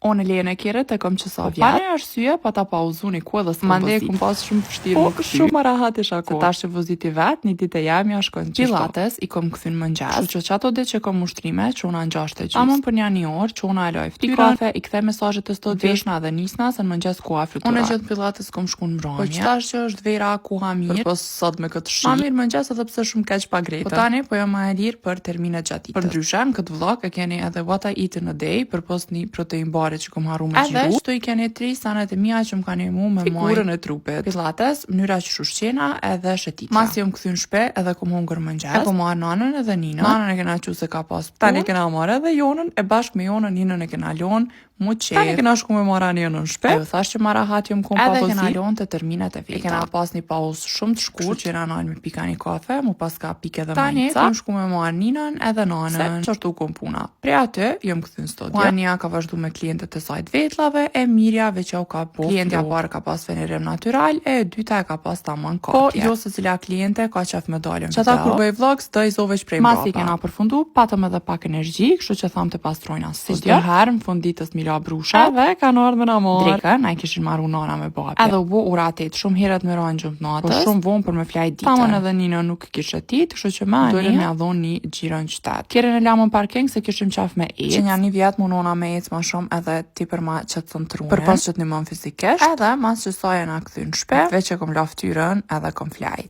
Unë lejen e kerrit e kom që sa vjet. Po pa një arsye pa ta pauzu një kohë dhe s'kom Mandej vozit. kom pas shumë vështirë Po me kthy. shumë ma rahat isha Se kon. tash që voziti vet, një ditë e jemja shkon qishtu. Pilates i kom kthy në mëngjes. Kështu që qato ditë që kom ushtrime, çona në 6 e gjysmë. Tamam për një orë, çona e laj Pi fytyrën, kafe, i kthe mesazhet e studios, veshna dhe nisna se në mëngjes koha fluturon. Unë gjithë pilates kom shku në Po mbrëmje. që tash që është vera, koha mirë, Përpos sot me këtë shi. Ma mirë mëngjes edhe pse shumë keq pa Gretën. Po tani po jam ma e lirë për terminet gjatë ditës. Përndryshe, në këtë vlog e keni edhe what I eat in a day, përpos një protein bare që kom harru me Edhe xhiru. Shtu i keni tri sanet e mia që më kanë ndihmu me Figurën e trupit. Pilates, mënyra që ushqena edhe shëtitja. Masi jom kthy në shtëpi edhe kom hongër mëngjes. E kom marrë nanën edhe Ninën. Nanën e kena qu se ka pas punë. Tani kena marrë edhe Jonën, e bashkë me Jonën Ninën e kena lon mu qef. Tani kena shku me marrë Ninën në shtëpi. Ajo thash që ma rahat jom kon pa Edhe vozit. kena lon të terminat e veta. E kena pas një pauzë shumë të shkurt, kështu që jena nalë me pika një kafe, mu pas ka pikë edhe Tani majica. Kom shku me marrë Ninën edhe nanën. Se qashtu kom puna. Prej aty jom kthy në studio. Juania ka vazhdu me klientët e saj të vetllave, e Mirja veç jau ka bo. Klientja parë ka pas venerim natyral, e dyta e ka pas tamam Po, kapje. jo se cila kliente ka qef me dalë në Që ata video. kur bëj vlogs, do i zo veç prej Masi mbrapa. kena përfundu, patëm edhe pak energji, kështu që tham të pastrojna Si studio. çdo herë në fund ditës mi la brusha. Edhe kanë ardhur me na marr. Drekën, na i kishin marru nana me babi. Edhe u bo ora 8, shumë herët me ra në gjumë natës. Po shumë vonë për me flajt ditën. Tamam edhe Nina nuk kishe tit, kështu që me Dolën me ja dhon një xhiro në qytet. Kerrin e lamë në parking se kishim qaf me ecë. Që një një vjet munona me ecë ma shumë edhe ti për ma qetëson trunin. Përpos që të ndihmon fizikisht. Edhe mas që sa jena kthy në shtëpi, veç e kom la fytyrën edhe kom flajt.